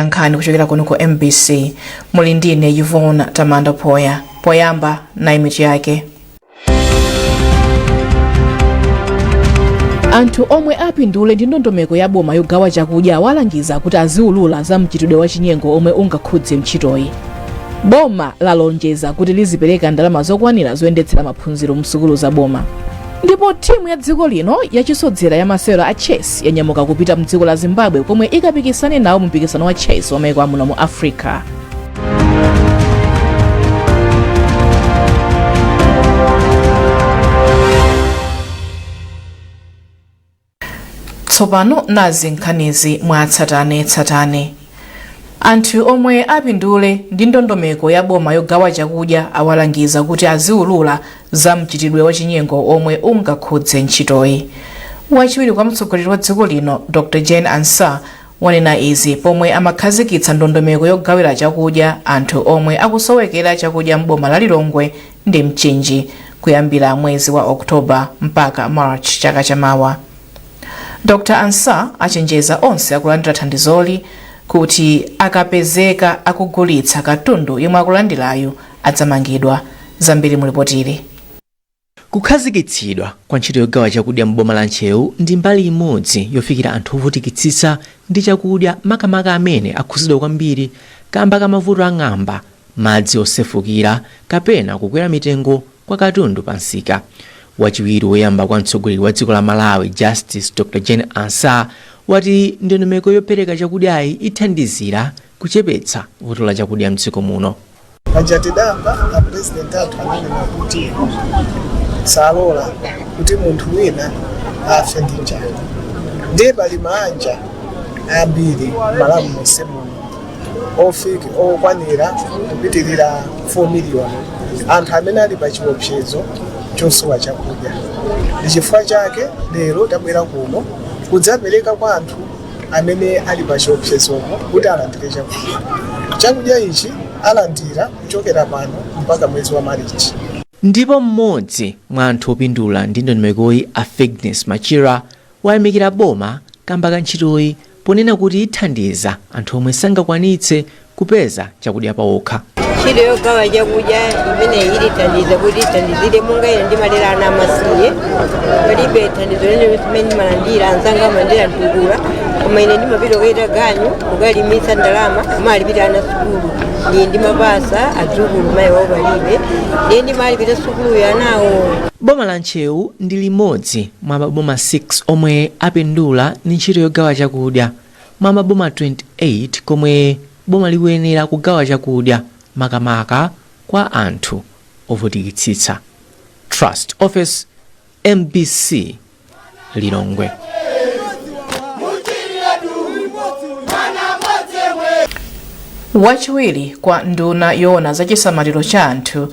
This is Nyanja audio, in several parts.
Nkhani kuchokera kuno ku MBC, muli ndine Yvonne Tamanda Poya. Poyamba, nayi mitu yake. Anthu omwe apindule ndi ndondomeko ya boma yogawa chakudya awalangiza kuti aziulula za mchitidwe wa chinyengo omwe ungakhudze ntchitoyi. Boma lalonjeza kuti lizipereka ndalama zokwanira zoyendetsera maphunziro msukulu za boma. Ndipo timu ya dziko lino yachisodzera ya masewero a chess yanyamuka kupita mdziko la Zimbabwe komwe ikapikisane nawo mu mpikisano wa chess wa maiko amuno mu Africa. Tsopano nazi nkhanizi mwatsatanetsatane. Anthu omwe apindule ndi ndondomeko ya boma yogawa chakudya awalangiza kuti aziulula za mchitidwe wa chinyengo omwe ungakhudze ntchitoyi. Wachiwiri kwa mtsogoleri wa dziko lino Dr Jane Ansah wanena izi pomwe amakhazikitsa ndondomeko yogawira chakudya anthu omwe akusowekera chakudya m'boma la Lilongwe ndi Mchinji kuyambira mwezi wa October mpaka March chaka chamawa. Dr Ansah achenjeza onse akulandira thandizoli kuti akapezeka akugulitsa katundu yemwe akulandirayo adzamangidwa. Zambiri mulipotili. Kukhazikitsidwa kwa ntchito yogawa chakudya m'boma la Ntcheu ndi mbali imodzi yofikira anthu ovutikitsitsa ndi chakudya, makamaka amene akhuzidwa kwambiri kamba ka mavuto a ng'amba, madzi osefukira kapena kukwera mitengo kwa katundu pa msika. Wachiwiri woyamba kwa mtsogoleri wa dziko la Malawi Justice Dr Jane Ansah wati ndondomeko yopereka chakudyayi ithandizira kuchepetsa vuto la chakudya mdziko muno. Paja tidamva a president athu ananena kuti salola kuti munthu wina afe ndi njala. Ndiye pali maanja ambiri Malawi monse muno ofika okwanira kupitirira 4 miliyoni anthu amene ali pa chiopsezo chosowa chakudya. Ndi chifukwa chake lero tabwera kuno kudzapereka kwa anthu amene ali pa chiopsezopo kuti alandire chakudya. Chakudya ichi alandira kuchokera pano mpaka mwezi wa Marichi. Ndipo mmodzi mwa anthu opindula ndi ndondomekoyi a Fignes Machira wayamikira boma kamba ka ntchitoyi ponena kuti ithandiza anthu omwe sangakwanitse kupeza chakudya paokha. Ntchito yogawa chakudya imeneyi ilithandiza kuti ithandizire monga ine ndimalera ana amasiye, palibe thandizo lene limene ndimalandira. Anzanga amalandira mtukula, koma ine ndimapita kukaita ganyu kukalimitsa ndalama kumalipira ana sukulu. Ndiye ndimapasa adzukulu, mayi wawo palibe, ndiye ndimalipira sukuluyo anawo. Boma la Ntcheu ndi limodzi mwa maboma 6 omwe apindula ndi ntchito yogawa chakudya mwa maboma 28 komwe boma likuyenera kugawa chakudya makamaka kwa anthu ovutikitsitsa. Trust Office, MBC, Lilongwe. Wachiwiri kwa nduna yoona za chisamaliro cha anthu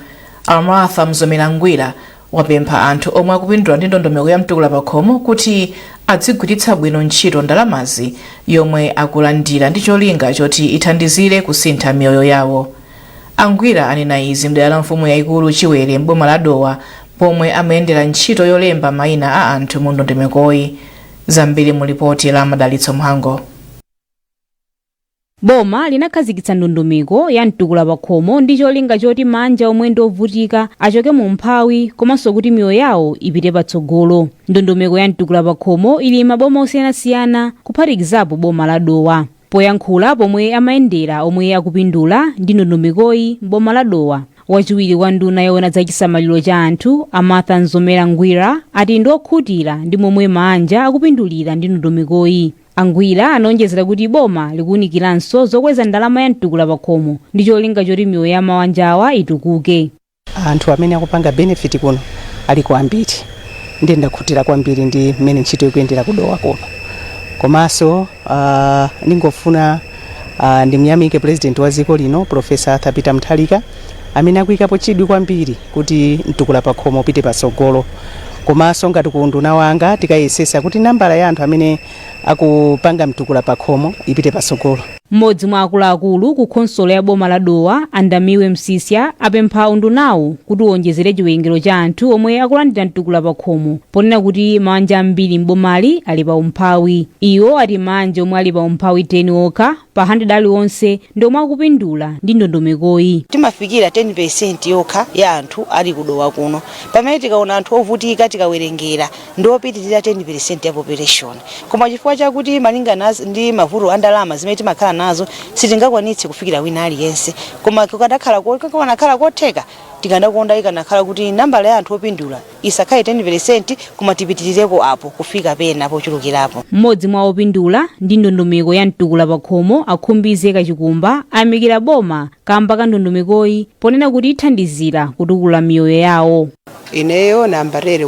a Martha Mzomera Ngwira wapempha anthu omwe akupindula ndi ndondomeko ya mtukula pakhomo kuti adzigwiritsa bwino ntchito ndalamazi yomwe akulandira ndi cholinga choti ithandizire kusintha miyoyo yawo. A Ngwira anena izi mdera la mfumu yaikulu Chiwere m'boma la Dowa pomwe amayendera ntchito yolemba mayina a anthu mu ndondomekoyi. Zambiri mu lipoti la Madalitso Mhango. Boma linakhazikitsa ndondomeko ya mtukula pakhomo ndi cholinga choti maanja omwe ndi ovutika achoke mu umphawi komanso kuti miyoyo yawo ipite patsogolo. Ndondomeko ya mtukula pakhomo ili m'maboma osiyanasiyana kuphatikizapo boma la Dowa. Poyankhula pomwe amayendera omwe akupindula ndi ndondomekoyi m'boma la Dowa, wachiwiri kwa nduna yoona za chisamaliro cha anthu a Martha Mzomera Ngwira ati ndi okhutira ndi momwe maanja akupindulira ndi ndondomekoyi. A Ngwira anaonjezera kuti boma likuwunikiranso zokweza ndalama ya mtukula pakhomo ndi cholinga choti miyoyo ya mawanjawa itukuke. Anthu amene akupanga benefit kuno aliko ambiri, ndiye ndakhutira kwambiri ndi mmene ntchito ikuyendera ku Dowa kuno. Komanso ndingofuna ndimuyamike president wa dziko lino Professor Arthur Peter Mutharika amene akuyikapo chidwi kwambiri kuti mtukula pakhomo upite patsogolo. Komanso ngati ku unduna wanga tikayesesa kuti nambala ya anthu amene akupanga mtukula pakhomo ipite patsogolo. Mmodzi mwa akuluakulu ku khonsolo ya boma la Dowa, a Ndamiwe Msisya, apempha undunawu kuti uwonjezere chiwerengero cha anthu omwe akulandira mtukula pakhomo ponena kuti maanja ambiri m'bomali ali pa umphawi. Iwo ati maanja omwe ali pa umphawi 10 okha pa 100 aliwonse ndi omwe akupindula ndi ndondomekoyi. Timafikira 10% yokha ya anthu ali kuDowa kuno, pamene tikaona anthu ovutika, tikawerengera, ndi opitirira 10% ya population. Koma chifukwa chakuti malingana ndi mavuto a ndalama zimene timakhala nazo, sitingakwanitse kufikira wina aliyense. Koma kukanakhala kotheka, tikanakonda ikanakhala kuti nambala ya anthu opindula isakhale 10%, koma tipitirireko apo kufika pena pochulukirapo. Mmodzi mwa opindula ndi ndondomeko ya mtukula pakhomo, Akhumbize Kachikumba, ayamikira boma kamba ka ndondomekoyi, ponena kuti ithandizira kutukula miyoyo yawo. Ineyo nambarere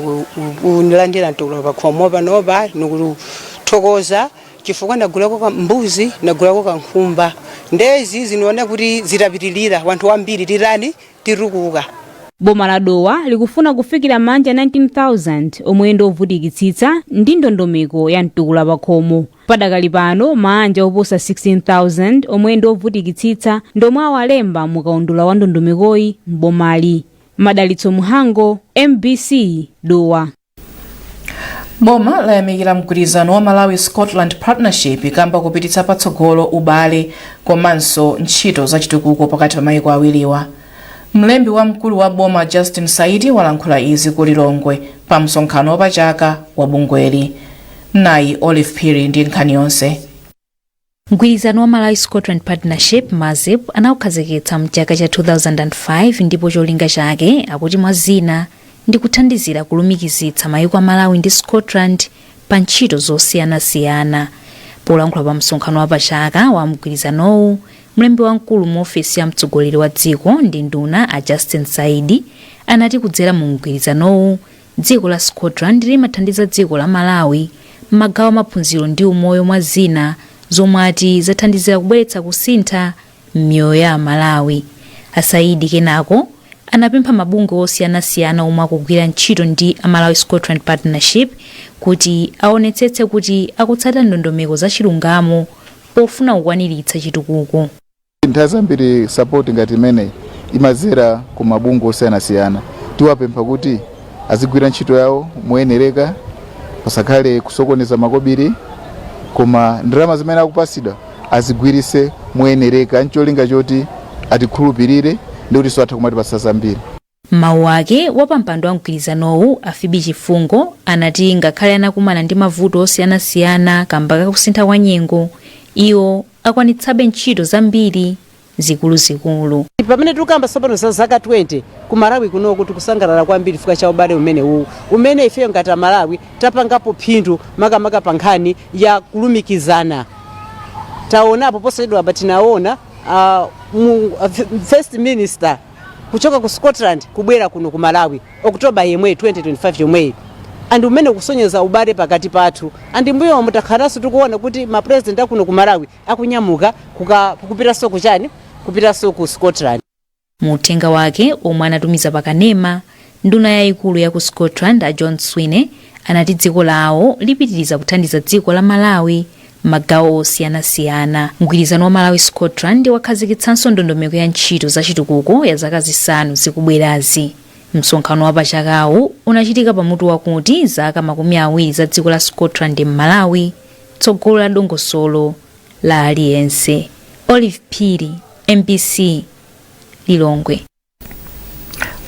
unilandira mtukula pakhomo panopa, nikuthokoza chifukwa nagulako ka mbuzi, nagulako ka nkhumba. Ndezi ziniona kuti zitapitilira, wanthu wambiri tirani tirukuka. Boma la Dowa likufuna kufikira manja 19,000 omwe ndi ovutikitsitsa ndi ndondomeko ya mtukula pakhomo. Padakali pano, maanja oposa 16,000 omwe ndi ovutikitsitsa ndi omwe awalemba mukaundula wa ndondomekoyi m'bomali. Madalitso Muhango, MBC, Dowa. Boma layamikira mgwirizano wa Malawi Scotland Partnership kamba kupititsa patsogolo ubale komanso ntchito zachitukuko pakati pa mayiko awiriwa. Mlembi wamkulu wa boma Justin Saidi walankhula izi ku Lilongwe pa msonkhano wapachaka wa bungweli. Nayi Olive Phiri ndi nkhani yonse. Mgwirizano wa Malawi Scotland Partnership, MASP, anawukhazikitsa mchaka cha 2005, ndipo cholinga chake, akuti mwa zina, ndi kuthandizira kulumikizitsa mayiko a Malawi ndi Scotland pa ntchito zosiyanasiyana. Polankhula pa msonkhano wapachaka wa mgwirizanowu, mlembi wamkulu mu ofesi ya mtsogoleri wa dziko ndi nduna a Justin Saidi anati kudzera mu mgwirizanowu, dziko la Scotland limathandiza dziko la Malawi m'magawo amaphunziro ndi umoyo, mwa zina, zomwe ati zathandizira kubweretsa kusintha m'miyoyo ya Amalawi. Asaidi kenako anapempha mabungwe osiyanasiyana omwe akugwira ntchito ndi a Malawi Scotland Partnership kuti aonetsetse kuti akutsata ndondomeko za chilungamo pofuna kukwaniritsa chitukuko. Nthawi zambiri support ngati imeneyi imazera ku mabungwe osiyanasiyana. Tiwapempha kuti azigwira ntchito yawo moyenereka, pasakhale kusokoneza makobiri, koma ndalama zimene akupasidwa azigwirise moyenereka, ncholinga choti atikhulupirire ndi kuti atha kumatipasa zambiri. Mawu ake, wapampando wa mgwirizanowu a Phoebe Chifungo anati ngakhale anakumana ndi mavuto osiyanasiyana kamba kakusintha kwa nyengo, iwo akwanitsabe ntchito zambiri zikuluzikulu. Pamene tikukamba tsopano za zaka 20 ku Malawi kunoku, tikusangalala kwambiri chifukwa cha ubale umenewu, umene ifeyo ngati Amalawi tapangapo phindu, makamaka pa nkhani ya kulumikizana. Taonapo posachedwa apa, tinaona first minister kuchoka ku Scotland kubwera kuno ku Malawi, October yemwe 2025 yomweyi, and umene kusonyeza ubale pakati pathu. And mbuyo mutakhalanso tikuona kuti ma president akuno ku Malawi akunyamuka kupitanso kuchani, kupitanso ku Scotland. Mu uthenga wake omwe anatumiza pakanema, nduna yayikulu ya ku Scotland a John Swinney anati dziko lawo lipitiriza kuthandiza dziko la Malawi magawo osiyanasiyana. Mgwirizano wa Malawi Scotland wakhazikitsanso ndondomeko ya ntchito zachitukuko ya zaka 5 zikubwerazi. Msonkhano wa pachakawu unachitika pamutu wakuti "Zaka 20 za dziko la Scotland m'Malawi, tsogolo la dongosolo la aliyense". Olive Phiri, MBC, Lilongwe.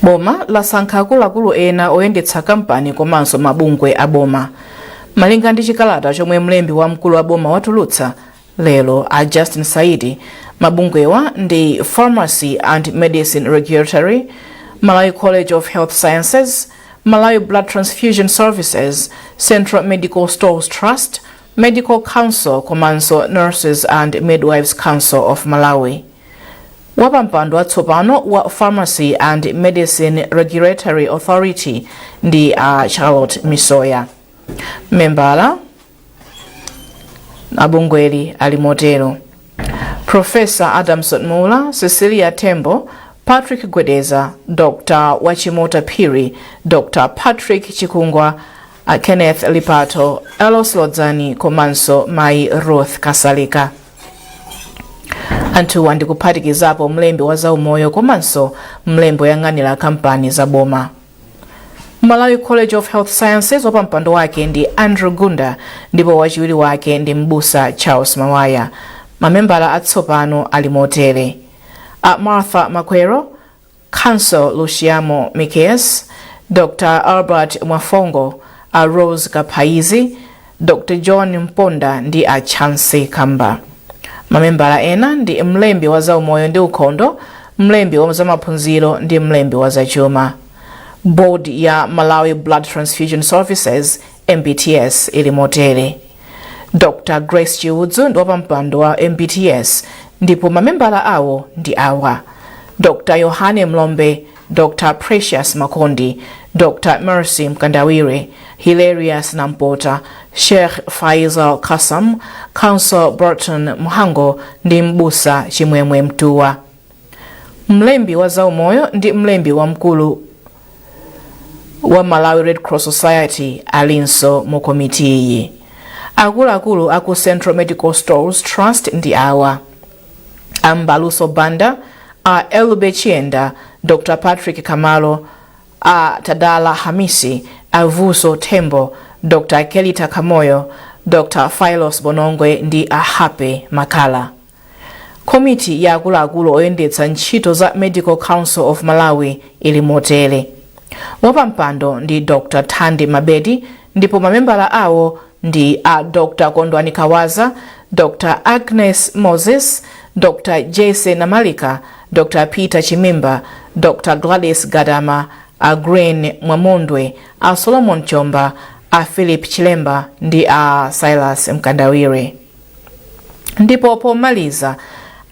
Boma lasankha akuluakulu ena oyendetsa kampani komanso mabungwe a boma. Malinga ndi chikalata chomwe mlembi wamkulu wa boma watulutsa lero a Justin Saidi, mabungwewa ndi Pharmacy and Medicine Regulatory, Malawi College of Health Sciences, Malawi Blood Transfusion Services, Central Medical Stores Trust, Medical Council komanso Nurses and Midwives Council of Malawi. Wapampando watsopano wa Pharmacy and Medicine Regulatory Authority ndi a Charlotte Misoya. Membala abungweli ali motero: Professor Adamson Mula, Cecilia Tembo, Patrick Gwedeza, Dr Wachimota Phiri, Dr Patrick Chikungwa, Kenneth Lipato, Elos Lodzani komanso Mai Ruth Kasalika. Anthuwa ndikuphatikizapo mlembi wa zaumoyo komanso mlembi woyang'anira kampani za boma. Malawi College of Health Sciences, wapampando wake ndi Andrew Gunda ndipo wachiwiri wake ndi Mbusa Charles Mawaya. Mamembala atsopano ali motere: a Martha Makwero, Counsel Luciamo Mikias, Dr Albert Mwafongo, a Rose Kapaizi, Dr John Mponda ndi a Chancy Kamba. Mamembala ena ndi mlembi wa zaumoyo ndi ukhondo, mlembi wa zamaphunziro ndi mlembi wa zachuma. Board ya Malawi Blood Transfusion Services, MBTS, ili motere: Dr Grace Chiudzu ndi wapampando wa MBTS ndipo mamembala awo ndi awa: Dr Yohane Mlombe, Dr Precious Makondi, Dr Mercy Mkandawire, Hilarious Nampota, Sheikh Faisal Kasam, Counsel Burton Mhango ndi Mbusa Chimwemwe Mtuwa. Mlembi wa zaumoyo ndi mlembi wamkulu wa Malawi Red Cross Society alinso mu komitiyi. Akuluakulu aku Central Medical Stores Trust ndi awa: Ambaluso Banda, a Elbe Chienda, Dr Patrick Kamalo, a Tadala Hamisi, Avuso Tembo, Dr Kelita Kamoyo, Dr Philos Bonongwe ndi a Happy Makala. Komiti ya akuluakulu oyendetsa ntchito za Medical Council of Malawi ili motere: wapampando ndi Dr Thandi Mabedi ndipo mamembala awo ndi a Dr Kondwani Kawaza, Dr Agnes Moses, Dr Jesse Namalika, Dr Peter Chimimba, Dr Gladys Gadama, a Green Mwamondwe, a Solomon Chomba, a Philip Chilemba ndi a Silas Mkandawire. Ndipo pomaliza,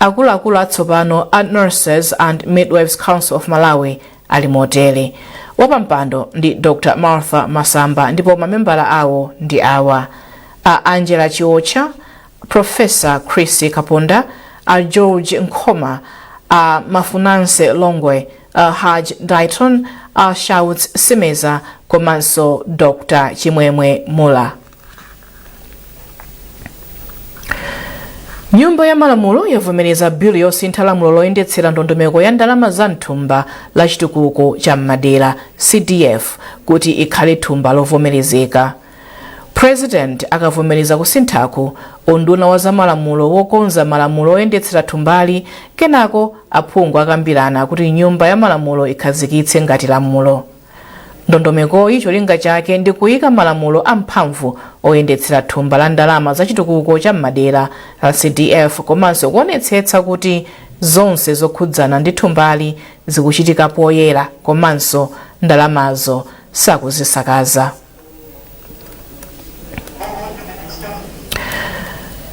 akuluakulu atsopano a Nurses and Midwives Council of Malawi ali motere: wapampando ndi Dr Martha Masamba ndipo mamembala awo ndi awa: a Angela Chiocha, Professor Chris Kaponda, a George Nkhoma, a Mafunanse Longwe, a Haj Dayton, a Shouts Simeza komanso Dr Chimwemwe Mula. Nyumba ya Malamulo yavomereza bilu yosintha lamulo loyendetsera ndondomeko ya ndalama za mthumba la chitukuko cha m'madera, CDF, kuti ikhale thumba lovomerezeka. President akavomereza kusinthaku, unduna wa zamalamulo wokonza malamulo oyendetsera thumbali, kenako aphungu akambirana kuti Nyumba ya Malamulo ikhazikitse ngati lamulo. Ndondomekoyi cholinga chake ndi kuyika malamulo amphamvu oyendetsera thumba la ndalama za chitukuko cha m'madera la CDF komanso kuonetsetsa kuti zonse zokhudzana ndi thumbali zikuchitika poyera komanso ndalamazo sakuzisakaza.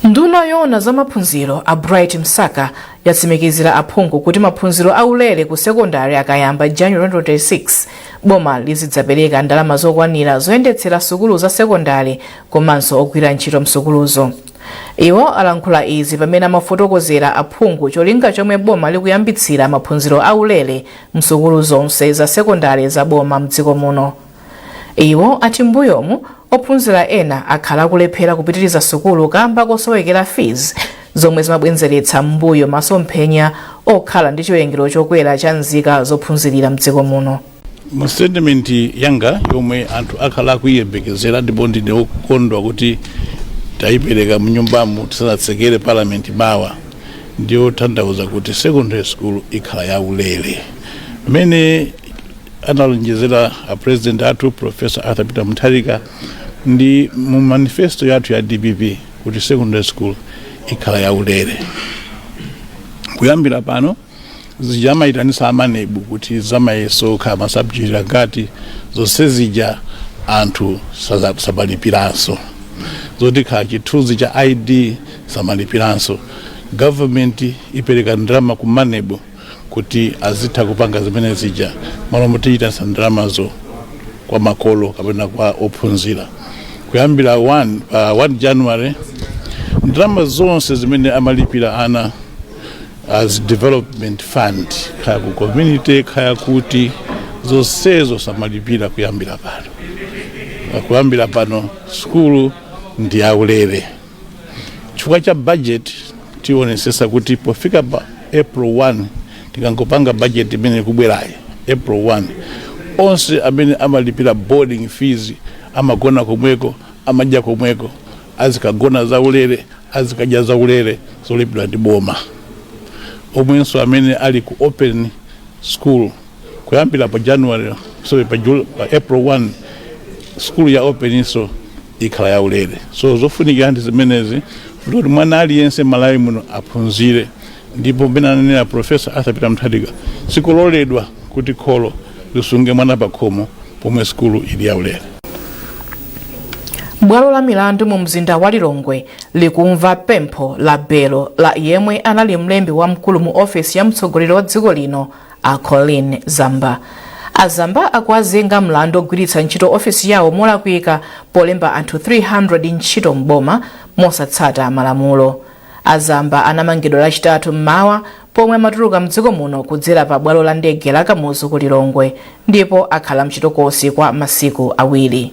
Nduna yoona za maphunziro a Bright Msaka yatsimikizira aphungu kuti maphunziro aulere ku sekondari akayamba January 2026, boma lizidzapereka ndalama zokwanira zoyendetsera sukulu za sekondari komanso ogwira ntchito msukuluzo. Iwo alankhula izi pamene amafotokozera aphungu cholinga chomwe boma likuyambitsira maphunziro aulere msukulu zonse za sekondari za boma mdziko muno. Iwo ati mbuyomu ophunzira ena akhala akulephera kupitiriza sukulu kamba kosowekera fees, zomwe zimabwenzeretsa m'mbuyo masomphenya okhala ndi chiwerengero chokwera cha nzika zophunzirira mdziko muno. Mu statement yanga yomwe anthu akhala akuyiyembekezera, ndipo ndine wokondwa kuti tayipereka mnyumbamu tisanatsekere parliament mawa, ndiyo tanthauza kuti secondary school ikhala yaulere mmene analonjezera a president athu, Professor Arthur Peter Mutharika, ndi mu manifesto yathu ya DPP kuti secondary school ikhala yaulere kuyambira pano. Zija amayitanisa a MANEB kuti zamayeso kha ma subject ngati zonse zija anthu samalipiranso, zoti kha chithunzi cha ID samalipiranso. Government ipereka ndalama ku MANEB kuti azitha kupanga zimene zija, malo motiyitanisa ndalamazo kwa makolo kapena kwa ophunzira. Kuyambira 1 pa 1 January, ndalama zonse zimene amalipira ana as development fund, kaya ku community kaya kuti, zonsezo samalipira kuyambira pano. Kuyambira pano sukulu ndi yaulere. Chifukwa cha budget, tionesesa kuti pofika pa April 1, tikangopanga budget imene ikubwerayi April 1, onse amene amalipira boarding fees, amagona komweko, amadya komweko, azikagona zaulere. Azikadya zaulere zolipidwa ndi boma. Omwenso amene ali ku open school, kuyambira pa January, sorry, pa April 1, school ya open inso ikhala yaulere. So zofunikira ndi zimenezi kuti mwana aliyense Malawi muno aphunzire. Ndipo mmene ananena Professor Arthur Peter Mutharika, sikololedwa kuti kholo lisunge mwana pakhomo pomwe sukulu ili yaulere. Bwalo la milandu mu mzinda wa Lilongwe likumva pempho la belo la yemwe anali mlembi wamkulu mu ofesi ya mtsogoleri wa dziko lino, a Colleen Zamba. Azamba akuwazenga mlandu ogwiritsa ntchito ofesi yawo molakwika polemba anthu 300 ntchito mboma mosatsata malamulo. Azamba anamangidwa Lachitatu mmawa pomwe amatuluka mdziko muno kudzera pa bwalo la ndege la Kamuzu ku Lilongwe, ndipo akhala mchitokosi kwa masiku 2.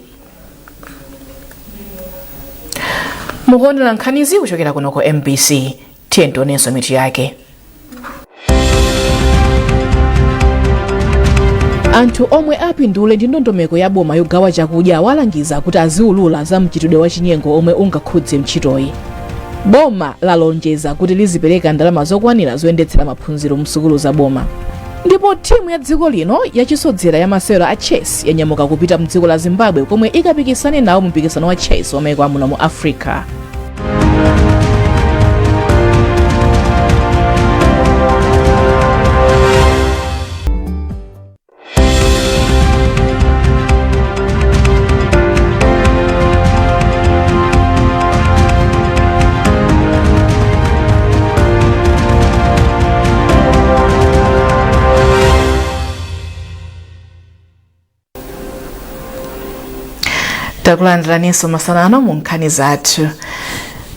Mukuonera nkhanizi kuchokera kuno ku MBC. Tiye tionenso mitu yake. Anthu omwe apindule ndi ndondomeko ya boma yogawa chakudya awalangiza kuti aziulula za mchitidwe wa chinyengo omwe ungakhudze ntchitoyi. Boma lalonjeza kuti lizipereka ndalama zokwanira zoyendetsera maphunziro msukulu za boma. Ndipo timu ya dziko lino yachisodzera ya masewero a chess yanyamuka kupita mdziko la Zimbabwe komwe ikapikisane nawo mu mpikisano wa chess wa maiko amuno mu Africa. Takulandiraninso masana ano mu nkhani zathu.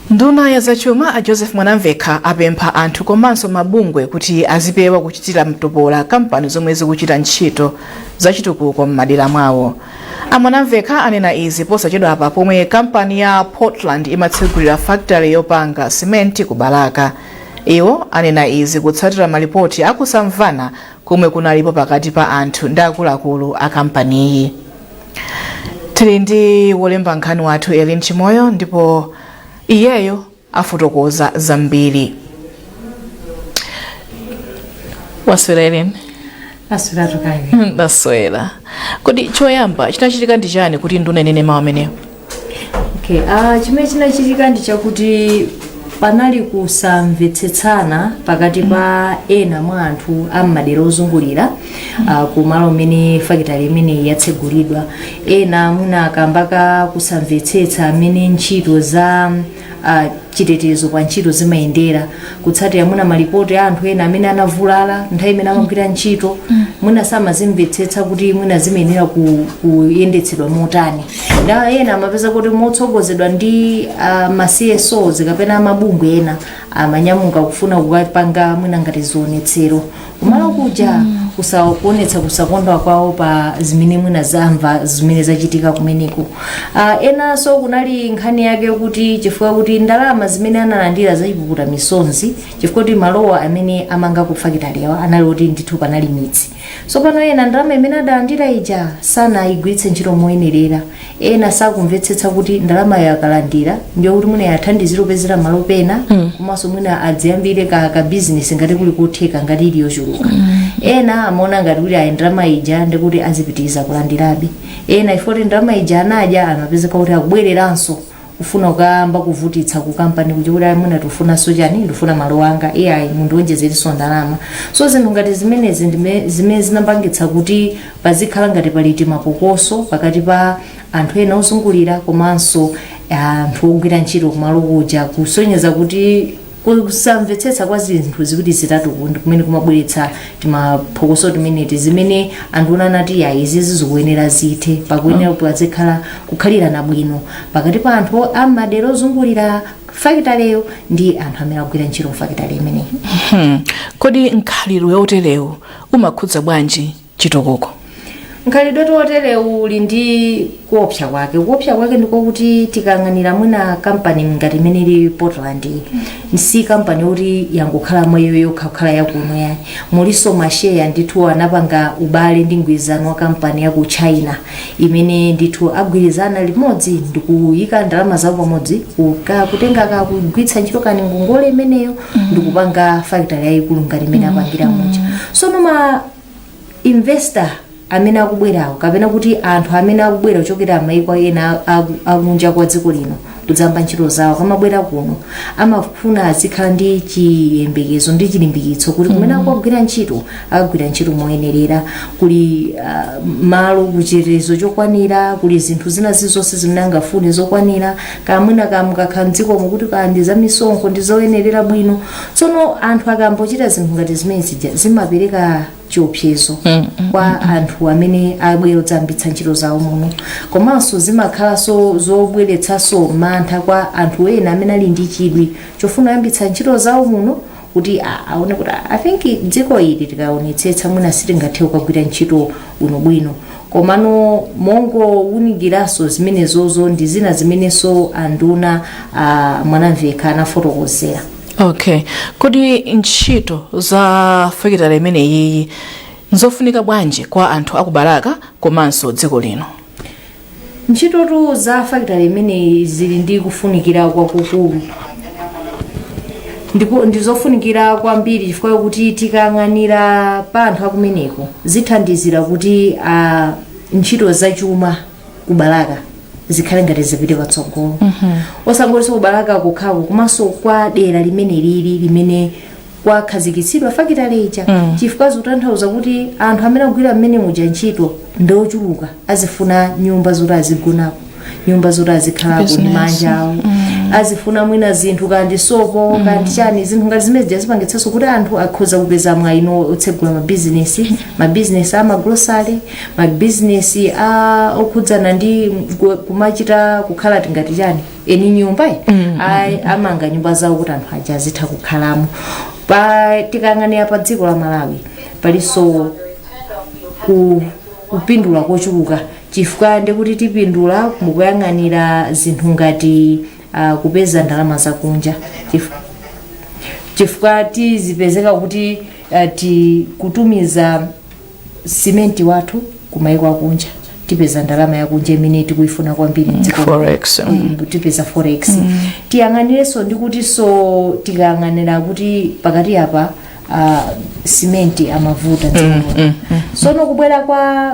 Nduna ya zachuma a Joseph Mwanamvekha apempha anthu komanso mabungwe kuti azipewa kuchitira mtopola kampani zomwe zikuchita ntchito zachitukuko m'madera mwawo. A Mwanamvekha anena izi posachedwapa pomwe kampani ya Portland imatsegulira factory yopanga simenti ku Balaka. Iwo anena izi kutsatira malipoti akusamvana komwe kunalipo pakati pa anthu ndi akuluakulu a kampaniyi. Tili ndi wolemba nkhani wathu Elin Chimoyo ndipo iyeyo afotokoza zambiri. Waswera, Elin? Asweratu kaya? Ndaswera. Kodi choyamba chinachitika ndi chani kuti nduna inene mawu amenewo? Okay, chimene chinachitika ndi chakuti panali kusamvetsetsana pakati pa ena mwa anthu a m'madera ozungulira ku malo amene fakitale imeneyi yatsegulidwa. Ena mwina kamba ka kusamvetsetsa amene ntchito za chitetezo pa ntchito zimayendera, kutsatira mwina malipoti a anthu ena amene anavulala nthawi imene amagwira ntchito, mwina samazimvetsetsa kuti mwina zimayenera kuyendetsedwa motani. Nda ena amapeza kuti motsogozedwa ndi ma CSOs kapena mabungwe ena amanyamuka kufuna kukapanga mwina ngati zionetsero kumalo kuja, kuonetsa kusakondwa kwawo pa zimene mwina zamva zimene zachitika kumeneko. Enanso kunali nkhani yake kuti chifukwa kuti ndalama zimene analandira zachipukuta misonzi, chifukwa kuti malowa amene amanga ku fakitale awa anali oti ndithu panali midzi. So pano ena ndalama imene adalandira ija sanayigwiritse ntchito moyenerera. Ena sakumvetsetsa kuti ndalama akalandira ndiyo kuti mwina yathandizira kupezera malo pena, komanso mwina adziyambire ka business ngati kuli kotheka, ngati ili yochuluka. Ena amaona ngati kuti ayi, ndalama ija ndikuti azipitiriza kulandirabe. Ena ifoti ndalama ija anadya, amapezeka kuti akubwereranso kufuna kukayamba kuvutitsa ku kampani kuja kuti ayi, mwina tifunanso chani, ndifuna malo anga, iyayi, mundionjezerenso ndalama. So zinthu ngati zimenezi zimene zinapangitsa kuti pazikhala ngati pali timapokoso pakati pa anthu ena ozungulira komanso anthu ogwira ntchito kumalo kuja, kusonyeza kuti kusamvetsetsa kwa zinthu ziwiri zitatu ndi kumene kumabweretsa timaphokoso timeneti, zimene anthu anati yayi, izizi zikuyenera zithe, pakuyenera pazikhala kukhalirana bwino pakati pa anthu amadera ozungulira fakitaleyo ndi anthu amene akugwira ntchito fakitale imeneyi. Kodi mkhalidwe woterewu umakhudza bwanji chitukuko? Nkhalidwe totere uli ndi kuopsa kwake. Kuopsa kwake ndikokuti tikayang'anira mwina kampani ngati imene ili Portland, si kampani yoti yangokhala mweyo yokha kukhala yakuno yayi. Muliso masheya ndithu, anapanga ubale ndi mgwirizano wa kampani ya ku China imene ndithu agwirizana limodzi ndikuyika ndalama zawo pamodzi, kutenga ka kugwiritsa ntchito kani ngongole imeneyo ndikupanga factory yayikulu ngati imene apangira muja. Sono ma investor amene akubwerawo, kapena kuti anthu amene akubwera kuchokera maiko ena akunja kwa dziko lino kudzamba ntchito zawo, akamabwera kuno amafuna azikhala ndi chiyembekezo ndi chilimbikitso kuti kumene akugwira ntchito akagwira ntchito moyenerera, kuli malo, kuchitetezo chokwanira, kuli zinthu zina zizonse zimene angafune zokwanira, kamwina kamukakhala mdzikomo kuti kandi za misonkho ndi zoyenerera bwino. Tsono anthu akambochita zinthu ngati zimene zija, zimapereka chiopsezo kwa anthu amene abwera kudzayambitsa ntchito zawo muno, komanso zimakhalanso zobweretsanso mantha kwa anthu ena amene ali ndi chidwi chofuna kuyambitsa ntchito zawo muno, kuti aone kuti I think dziko ili tikaonetsetsa mwina sitingathe kukagwira ntchito bwinobwino. Komano mongowunikiranso zimenezozo ndi zina zimenenso anduna Mwanamvekha anafotokozera. Okay, kodi ntchito za fakitale imeneyi nzofunika bwanji kwa anthu aku Balaka komanso dziko lino? Ntchitotu za fakitale imeneyi zili ndi kufunikira kwakukulu, ndipo ndizofunikira kwambiri chifukwa kuti tikayang'anira pa anthu akumeneko, zithandizira kuti ntchito zachuma ku Balaka zikhale ngati zipite patsogolo, osangotinso ku Balaka kokhako, komanso kwa dera limene lili limene kwakhazikitsidwa fakitale ija, chifukwa zikutanthauza kuti anthu amene akugwira mmene muja ntchito ndi ochuluka, azifuna nyumba zoti azigonapo, nyumba zoti azikhalako ndi Business. manja awo, azifuna mwina zinthu kandi sopo kandi chani, zinthu ngati zimene zija zipangitsanso kuti anthu akhoza kupeza mwayi otsegula mabizinesi, mabizinesi a magrosale, mabizinesi a okhudzana ndi kumachita kukhala tingati chani, eni nyumba amanga nyumba zawo kuti anthu aja azitha kukhalamo. Pa tikayang'anira pa dziko la Malawi, palinso kupindula kochuluka, chifukwa ndikuti tipindula mukuyang'anira zinthu ngati kupeza ndalama zakunja, chifukwa tizipezeka kuti ti kutumiza simenti wathu kumayiko akunja, tipeza ndalama yakunja imene tikuyifuna kwambiri mdziko. Forex. Tipeza forex. Tiyang'anirenso ndi kuti, so tikayang'anira kuti pakati apa simenti amavuta mdziko muno. Sono kubwera kwa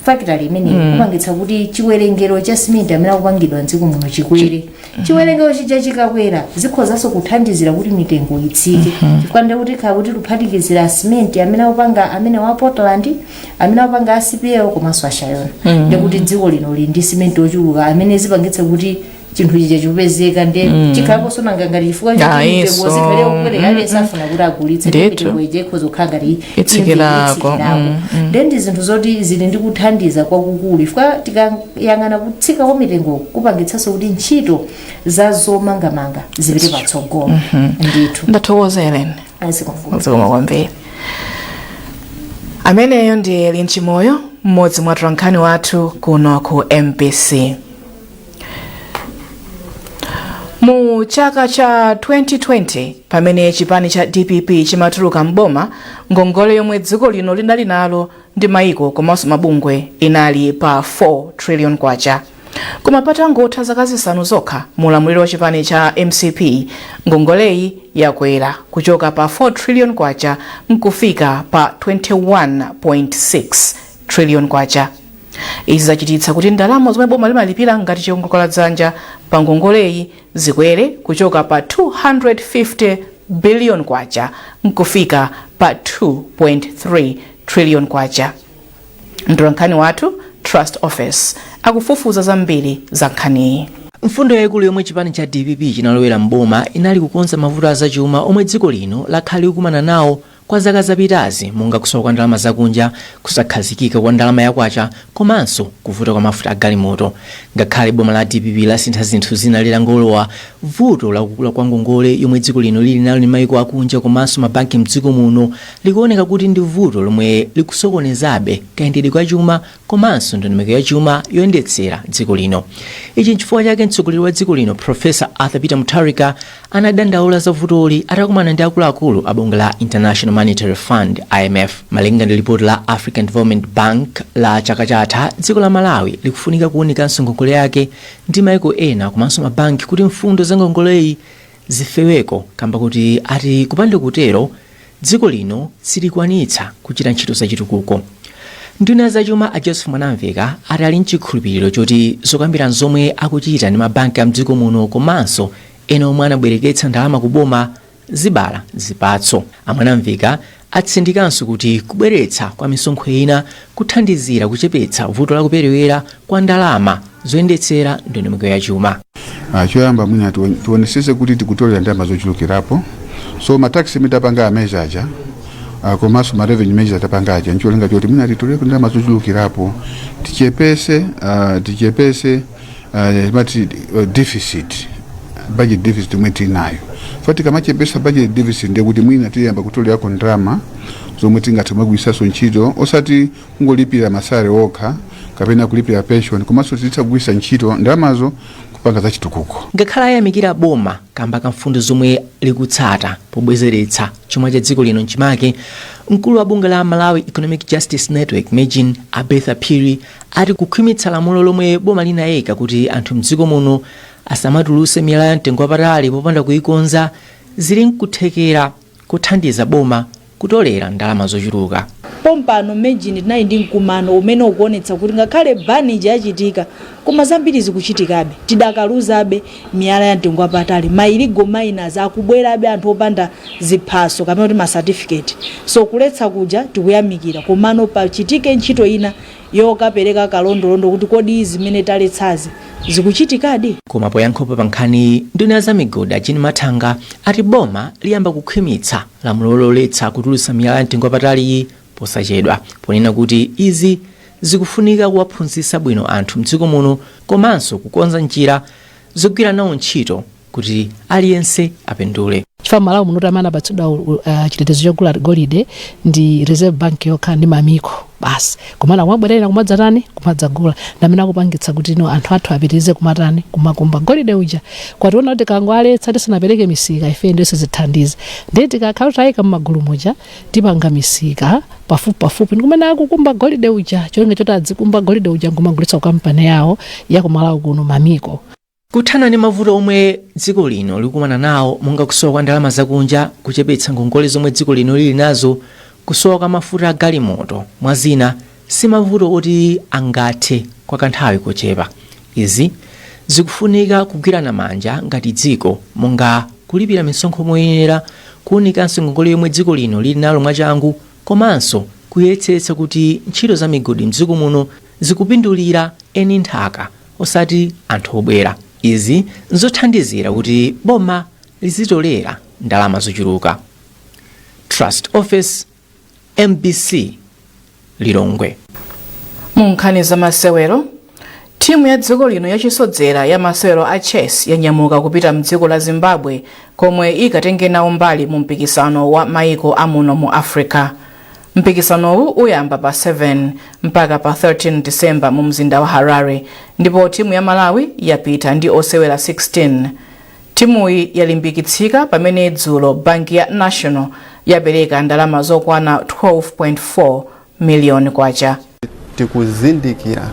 factory imeneyi kupangitsa kuti chiwerengero cha simenti amene akupangidwa mdziko muno chikwere. Chiwerengero chija chikakwera, zikhozanso kuthandizira kuti mitengo itsike, chifukwa ndi kuti khala kuti kuphatikizira simenti amene akupanga amene wa Portland, amene akupanga a CPL komanso a Shayona, ndikuti dziko lino lili ndi simenti ochuluka amene zipangitse kuti chinthu chija chikupezeka, ndi chikhalaponso nanga ngati chifukwa choti Ayiso. mitengo zikhale kukwera, aliyense afuna kuti agulitse, ndi mitengo ija ikhoza kukhala ngati Itsikirako. itsikirako. Then ndi zinthu zoti zili ndi kuthandiza kwakukulu, chifukwa tikayang'ana kutsika kwa mitengo kupangitsanso kuti ntchito za zomangamanga zipite patsogolo ndithu. Ndathokoza, Ellen. Azikongole. Zikomo kwambiri. Ameneyo ndi Ellen Chimoyo, mmodzi mwa atolankhani wathu kuno ku MBC. Mu chaka cha 2020, pamene chipani cha DPP chimatuluka mboma, ngongole yomwe dziko lino linali nalo ndi maiko komanso mabungwe inali pa 4 trillion kwacha. Koma patangotha zaka 5 zokha mu ulamuliro wa chipani cha MCP, ngongoleyi yakwera kuchoka pa 4 trillion kwacha nkufika pa 21.6 trillion kwacha. Izi zachititsa kuti ndalama zomwe boma limalipira ngati chiwongoladzanja pa ngongoleyi zikwere kuchoka pa 250 billion kwacha nkufika pa 2.3 trillion kwacha. Mtolankhani wathu Trust Office akufufuza zambiri za nkhaniyi. Mfundo yayikulu yomwe chipani cha DPP chinalowera mboma inali kukonza mavuto azachuma omwe dziko lino lakhala likukumana nawo. Kwa zaka zapitazi, monga kusowa kwa ndalama zakunja, kusakhazikika kwa ndalama yakwacha komanso kuvuta kwa mafuta agalimoto. Ngakhale boma la DPP lasintha zinthu zina litangolowa, vuto lakukula kwa ngongole yomwe dziko lino lili nalo ndi maiko akunja komanso mabanki mdziko muno likuoneka kuti ndi vuto lomwe likusokonezabe kayendedwe ka chuma komanso ndondomeko ya chuma yoyendetsera dziko lino. Ichi nchifukwa chake mtsogoleri wa dziko lino, Professor Arthur Peter Mutharika, anadandaula za vutoli atakumana ndi akuluakulu a bungwe la International Monetary Fund, IMF. Malinga ndi lipoti la African Development Bank la chaka chatha, dziko la Malawi likufunika kuwunikanso ngongole yake ndi maiko ena komanso mabanki kuti mfundo za ngongoleyi zifeweko, kamba kuti ati kupanda kutero dziko lino silikwanitsa kuchita ntchito zachitukuko. Nduna zachuma a Joseph Mwanamveka ati ali mchikhulupiriro choti zokambirana zomwe akuchita ndi mabanki a mdziko muno komanso ena omwe anabwereketsa ndalama kuboma zibala zipatso. A Mwanamveka atsindikanso kuti kubweretsa kwa misonkho ina kuthandizira kuchepetsa vuto la kuperewera kwa ndalama zoyendetsera ndondomeko ya chuma. Choyamba mwina tionesese kuti tikutolera ndalama zochulukirapo. So ma tax imene tapanga a measure aja, komanso ma revenue measure tapanga aja, ncholinga choti mwina titolere ndalama zochulukirapo, tichepese mati deficit, budget deficit imwe tinayo. So tikamachepesa budget deficit, ndiye kuti mwina tiyamba kutolerako ndalama zomwe tingathe kumagwiritsanso ntchito, osati kungolipira ma salary okha kapena kulipira pension, komanso titha kugwiritsa ntchito ndalamazo kupanga zachitukuko. Ngakhale ayamikira boma kamba ka mfundo zomwe likutsata pobwezeretsa chuma cha dziko lino mchimake, mkulu wa bungwe la Malawi Economic Justice Network, MEJN, a Bertha Phiri, ati kukhwimitsa lamulo lomwe boma linayika kuti anthu mdziko muno asamatuluse miyala ya mtengo wapatali popanda kuyikonza zili nkuthekera kuthandiza boma kutolera ndalama zochuluka. Pompano MEJN tinali ndi mkumano umene ukuonetsa kuti ngakhale ban ija yachitika, koma zambiri zikuchitikabe. Tidakaluzabe miyala ya mtengo wapatali, ma illegal miners akubwerabe, anthu opanda ziphaso kapena kuti ma certificate. So kuletsa kuja tikuyamikira, komano pachitike ntchito ina yokapereka kalondolondo kuti kodi zimene taletsazi zikuchitikadi. Koma poyankhapo pa nkhani, nduna ya zamigodi a Jean Mathanga ati boma liyamba kukhwimitsa lamulo loletsa kutulutsa miyala ya mtengo wapataliyi posachedwa, ponena kuti izi zikufunika kuwaphunzitsa bwino anthu mdziko muno komanso kukonza njira zogwira nawo ntchito kuti aliyense apindule. Chifukwa Malawi muno amene apatsidwa chitetezo chogula golide ndi Reserve Bank yokha ndi Mammiko basi. Komana kumabwerera kumadzatani, kumadzagula, ndamene akupangitsa kuti no anthu athu apitirize kumatani, kumakumba golide uja. Kwationa kuti kangoaletsa tisanapereke misika ife ndiyo sizithandiza. Ndiye tikakhala tayika mmagulu muja, tipanga misika pafupi pafupi ndikumene akukumba golide uja, cholinga choti adzikumba golide uja nkumagulitsa ku kampani yawo yakumalawi kuno, Mammiko. Kuthana ndi mavuto omwe dziko lino likukumana nawo, monga kusowa kwa ndalama zakunja, kuchepetsa ngongole zomwe dziko lino lili nazo, kusowa kwa mafuta a galimoto, mwa zina, si mavuto oti angathe kwa kanthawi kochepa. Izi zikufunika kugwirana manja ngati dziko, monga kulipira misonkho moyenera, kuwunikanso ngongole yomwe dziko lino lili nalo mwachangu, komanso kuyesetsa kuti ntchito za migodi mdziko muno zikupindulira eni nthaka osati anthu obwera. Izi nzothandizira kuti boma lizitolera ndalama zochuluka. Trust Office, MBC, Lilongwe. Mu nkhani za masewero, timu ya dziko lino yachisodzera ya masewero a chess yanyamuka kupita mdziko la Zimbabwe komwe ikatenge nawo mbali mu mpikisano wa maiko amuno mu Africa. Mpikisanowu uyamba pa 7 mpaka pa 13 Disemba mu mzinda wa Harare, ndipo timu ya Malawi yapita ndi osewera 16. Timuyi yalimbikitsika pamene dzulo banki ya National yapereka ndalama zokwana 12.4 miliyoni kwacha. Tikuzindikira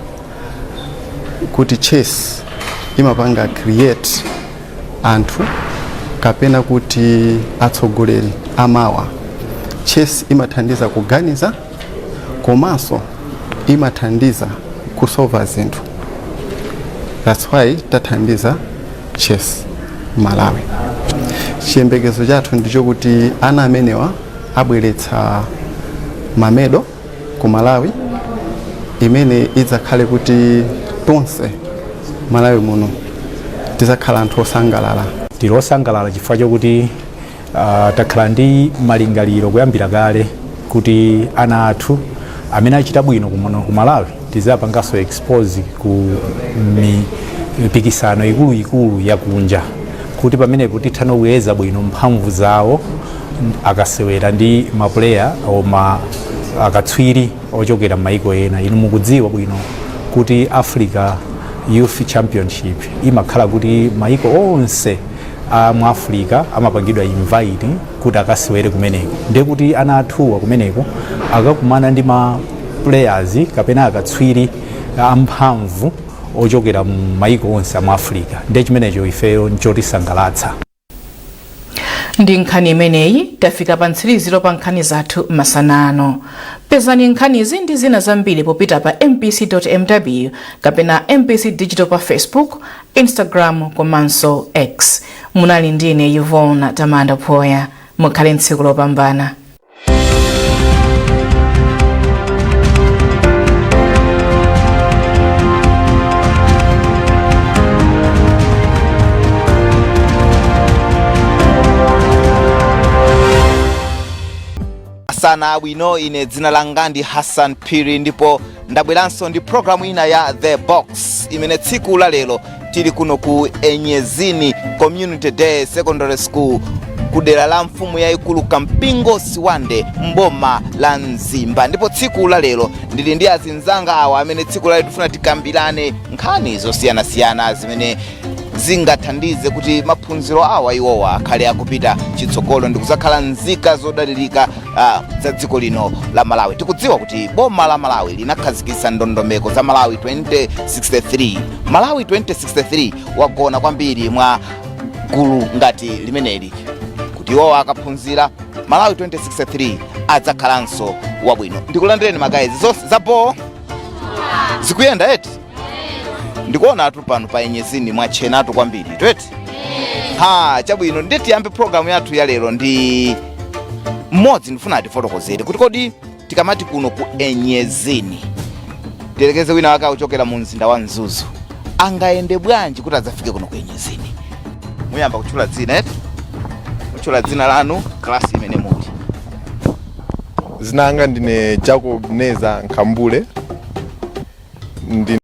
kuti chess imapanga create anthu kapena kuti atsogoleri amawa. Chess imathandiza kuganiza komanso imathandiza kusolva zinthu. That's why tathandiza Chess Malawi. Chiyembekezo chathu ndichokuti ana amenewa abweretsa ma medal ku Malawi, imene idzakhale kuti tonse Malawi muno tidzakhala anthu osangalala. Tili osangalala chifukwa chokuti Takhala ndi malingaliro kuyambira kale kuti ana athu amene achita bwino kuno ku Malawi tiziwapanganso expose ku mipikisano ikuluikulu yakunja, kuti pamenepo titha kuyeza bwino mphamvu zawo akasewera ndi ma player oma akatswiri ochokera m'mayiko ena. Inu mukudziwa bwino kuti Africa Youth Championship imakhala kuti mayiko onse a mu Africa amapangidwa invite kuti akasewere kumeneko, ndiye kuti ana athuwa kumeneko akakumana ndi ma players kapena akatswiri amphamvu ochokera mu mayiko onse a mu Africa. Ndiye chimenecho ifeyo nchotisangalatsa. Ndi nkhani imeneyi tafika pa mtsiriziro pa nkhani zathu masana ano. Pezani nkhanizi ndi zina zambiri popita pa mbc.mw kapena MBC Digital pa Facebook, Instagram komanso X. Munali ndine Yvonne Tamanda Phoya. Mukhale tsiku lopambana. Sana abwino, ine dzina langa ndi Hassan Phiri, ndipo ndabweranso ndi programu ina ya The Box, imene tsiku la lero tili kuno ku Enyezini Community Day Secondary School, ku dera la mfumu yayikulu Kampingo Siwande, mboma la Mzimba. Ndipo tsiku la lero ndili ndi azinzanga awa amene tsiku la lero tifuna tikambirane nkhani zosiyanasiyana zimene zingathandize kuti maphunziro awa iwowa akhale akupita chitsogolo ndi kuzakhala nzika zodalirika za dziko lino la Malawi. Tikudziwa kuti boma la Malawi linakhazikitsa ndondomeko za Malawi 2063. Malawi 2063 wagona kwambiri mwa gulu ngati limeneli, kuti iwowa akaphunzira, Malawi 2063 adzakhalanso wabwino. Ndikulandireni ma guys. Zonse zapo zikuyenda eti? Ndikuona atu pano pa Enyezini mwatchenatu kwambiri tweti. Ha, chabwino, ndiye tiyambe programu yathu ya lero ndi mmodzi. Ndifuna atifotokozere kuti kodi tikamati kuno ku Enyezini, tiyerekeze wina wake akuchokera mu mzinda wa Mzuzu, angayende bwanji kuti adzafike kuno ku Enyezini? Muyamba kutchula dzina eti? Mutchula dzina lanu, klasi imene muli. Zina langa ndine Jacob Neza Nkhambule. Ndi